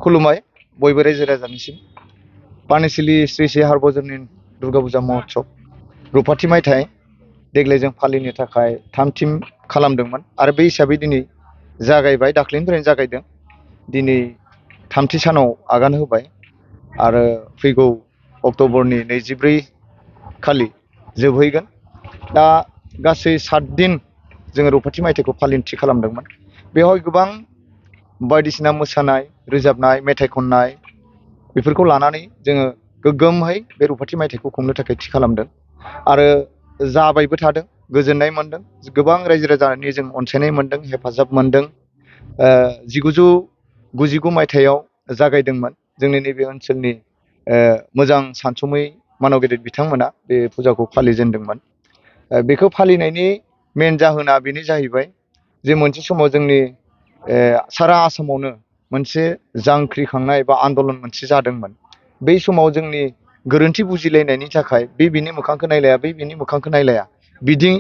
खुलुमबाय बयबो रायजो राजानिसिम पानिसिलि श्री श्री हार्बजननि दुर्गा पूजा महोत्सव रुपाथि मायथाइ देग्लाय जों फालिनो थाखाय थामथिम खालामदोंमोन आरो बे हिसाबै दिनै जागायबाय दाख्लैनिफ्रायनो जागायदों दिनै थामथि सानाव आगान होबाय आरो फैगौ अक्ट'बरनि 24 खालि जोबहैगोन दा गासै 7 दिन जोङो रुपाथि मायथाइखौ फालिनो थि खालामदोंमोन बेवहाय गोबां बायदिसिना मोसानाय रोजाबनाय मेथाइ खननाय बेफोरखौ लानानै जोङो गोग्गोमहै बे रुपाथि मायथाइखौ खुंनो थाखाय थि खालामदों आरो जाबायबो थादों गोजोननाय मोनदों गोबां रायजो राजानि जों अनसायनाय मोनदों हेफाजाब मोनदों 1999 मायथाइयाव जागायदोंमोन जोंनि नैबे ओनसोलनि मोजां सानसुमै मानव गेदेर बिथांमोना बे फुजाखौ फालिजेनदोंमोन बेखौ फालिनायनि मेन जाहोना बेनो जाहैबाय जे मोनसे समाव जोंनि सारा आसामावनो मोनसे जांख्रिखांनाय बा आन्दलन मोनसे जादोंमोन बै समाव जोंनि गोरोन्थि बुजिलायनायनि थाखाय बे बिनि मोखांखौ नायलाया बै बिनि मोखांखौ नायलाया बिदि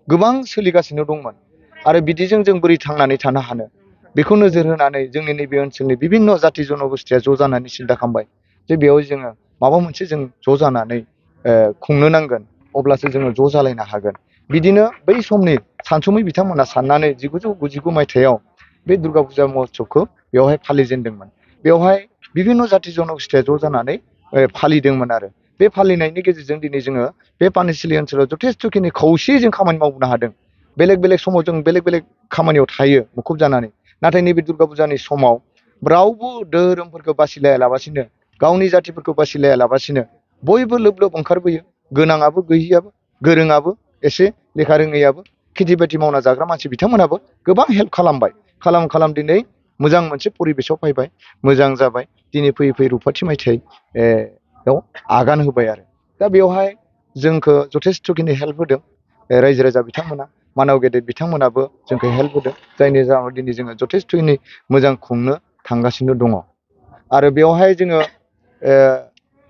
गोबां सोलिगासिनो दंमोन आरो बिदिजों जों बोरै थांनानै थानो हानो बेखौ नोजोर होनानै जोंनि नैबे ओनसोलनि बिभिन्न जाति जनगोष्ठीया ज' जानानै सिन्था खालामबाय जे बेयाव जोङो माबा मोनसे जों ज' जानानै खुंनो नांगोन अब्लासो जोङो ज' जालायनो हागोन बिदिनो बै समनि सानसुमै बिथांमोना साननानै 1999 मायथाइयाव बे दुर्गा पूजा महोत्सवखौ बेवहाय फालिजेनदोंमोन बेवहाय बिभिन्न जाति जनगोष्ठीया ज' जानानै फालिदोंमोन आरो बे फालिनायनि गेजेरजों दिनै जोङो बे पानिसिलि ओनसोलाव जथेस्थ'खिनि खौसेयै जों खामानि मावनो हादों बेलेग बेलेग समाव जों बेलेग बेलेग खामानियाव थायो मुखुब जानानै नाथाय नैबे दुर्गा पूजानि समाव रावबो धोरोमफोरखौ बासिलायालाबासिनो गावनि जातिफोरखौ बासिलायालाबासिनो बयबो लोब लोब ओंखारबोयो गोनाङाबो गैयियाबो गोरोङाबो एसे लेखा रोङैयाबो खेथि बाथि मावना जाग्रा मानसि बिथांमोनाबो गोबां हेल्प खालामबाय खालाम दिनै मोजां मोनसे परिबेसाव फैबाय मोजां जाबाय दिनै फैयै फैयै रुपाथि मायथाइयाव आगान होबाय आरो दा बेवहाय जोंखौ जथेस्थ'खिनि हेल्प होदों रायजो राजा बिथांमोना मानव गेदेर बिथांमोनाबो जोंखौ हेल्प होदों जायनि जाहोनाव दिनै जोङो जथेस्थ'खिनि मोजां खुंनो थांगासिनो दङ आरो बेवहाय जोङो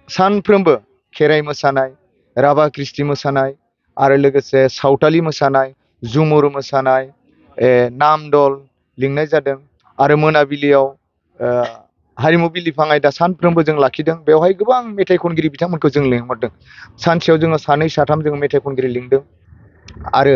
सानफ्रोमबो खेराइ मोसानाय राभा कृष्टि मोसानाय आरो लोगोसे सावथालि मोसानाय झुमुर मोसानाय नाम दल लिंनाय जादों आरो मोनाबिलियाव हारिमु बिलिफां आयदा सानफ्रोमबो जों लाखिदों बेवहाय गोबां मेथाइ खनगिरि बिथांमोनखौ जों लिंहरदों सानसेयाव जोङो 2-3 जों मेथाइ खनगिरि लिंदों आरो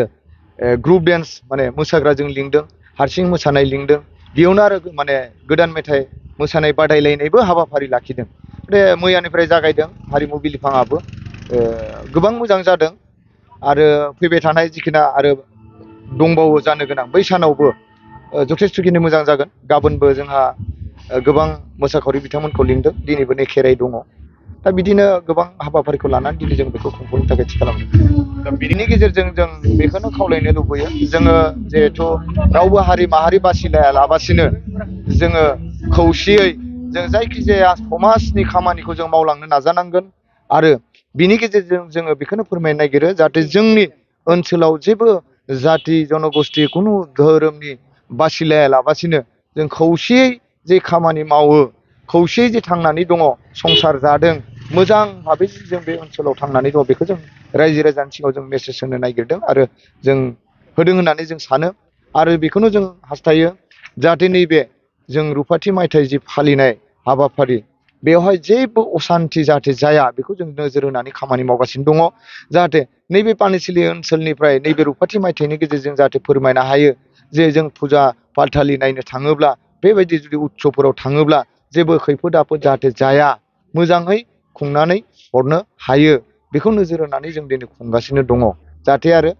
ग्रुप डेन्स माने मोसाग्रा जों लिंदों हारसिं मोसानाय लिंदों बेयावनो आरो माने गोदान मेथाइ मोसानाय बादायलायनायबो हाबाफारि लाखिदों बे मैयानिफ्राय जागायदों हारिमु बिलिफाङाबो गोबां मोजां जादों आरो फैबाय थानाय जिखिना आरो दंबावो जानो गोनां बै सानावबो जथेस्थ'खिनि मोजां जागोन गाबोनबो जोंहा गोबां मोसाखावरि बिथांमोनखौ लिंदों दिनैबो नै खेराइ दङ दा बिदिनो गोबां हाबाफारिखौ लानानै दिनै जों बेखौ खुंफुंनो थाखाय थि खालामदों दा बिनि गेजेरजों जों बेखौनो खावलायनो लुबैयो जोङो जिहेथु रावबो हारि माहारि बासिलायालाबासिनो जोङो खौसेयै जों जायखिजाया समाजनि खामानिखौ जों मावलांनो नाजानांगोन आरो बिनि गेजेरजों जोङो बेखौनो फोरमायनो नागिरो जाहाथे जोंनि ओनसोलाव जेबो जाति जनगोष्ठी खुनु धोरोमनि बासिलायालाबासिनो जों खौसेयै जे खामानि मावो खौसेयै जे थांनानै दङ संसार जादों मोजां भाबै जों बे ओनसोलाव थांनानै दङ बेखौ जों रायजो राजानि सिगाङाव जों मेसेज होनो नागिरदों आरो जों होदों होननानै जों सानो आरो बेखौनो जों हास्थायो जाहाथे नैबे जों रुपाथि मायथाइ जि फालिनाय हाबाफारि बेवहाय जेबो असान्ति जाहाथे जाया बेखौ जों नोजोर होनानै खामानि मावगासिनो दङ जाहाथे नैबे पानिसिलि ओनसोलनिफ्राय नैबे रुपाथि मायथाइनि गेजेरजों जाहाथे फोरमायनो हायो जे जों फुजा फाथालि नायनो थाङोब्ला बेबायदि जुदि उत्सबफोराव थाङोब्ला जेबो खैफोद आफोद जाहाथे जाया मोजाङै खुंनानै हरनो हायो बेखौ नोजोर होनानै जों दिनै खुंगासिनो दङ जाहाथे आरो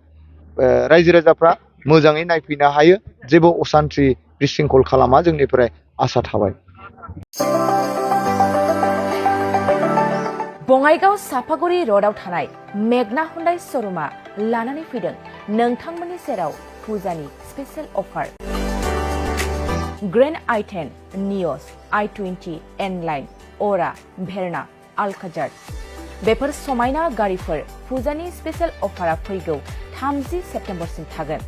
रायजो राजाफ्रा मोजाङै नायफैनो हायो जेबो असान्ति बिसिंखल खालामा जोंनिफ्राय आसा थाबाय। बङाइगाव सापागुरि र'डआव थानाय मेगना हुन्डाइ श'रुमा लानानै फैदों नोंथांमोननि सेराव फुजानि स्पेशेल अफार ग्रेन्ड i10 नियस i20 N-लाइन अरा भेरना आलकाजार बेफोर समायना गारिफोर फुजानि स्पेशेल अफारा फैगौ 30 सेप्तेम्बरसिम थागोन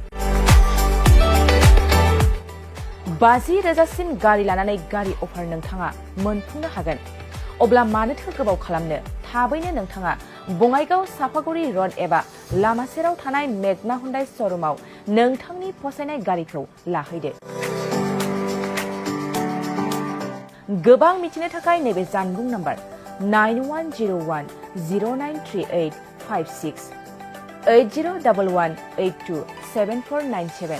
50,000सिम गारि लानानै गारि अफार नोंथाङा मोनफुंनो हागोन अब्ला मानोथो गोबाव खालामनो थाबैनो नोंथाङा बङाइगाव सापागुरि र'ड एबा लामा सेराव थानाय मेगना हुन्डाइ श'रुमाव नोंथांनि फसायनाय गारिखौ लाहैदो गोबां मिथिनो थाखाय नैबे जानबुं नाम्बार 9101093856 8011827497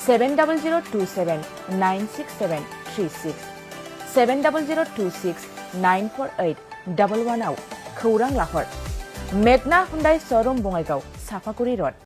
700279673 70026948111 आव खौरां लाहर। मेगना हुन्डाइ श'रुम बङाइगाव साफागुरि रड।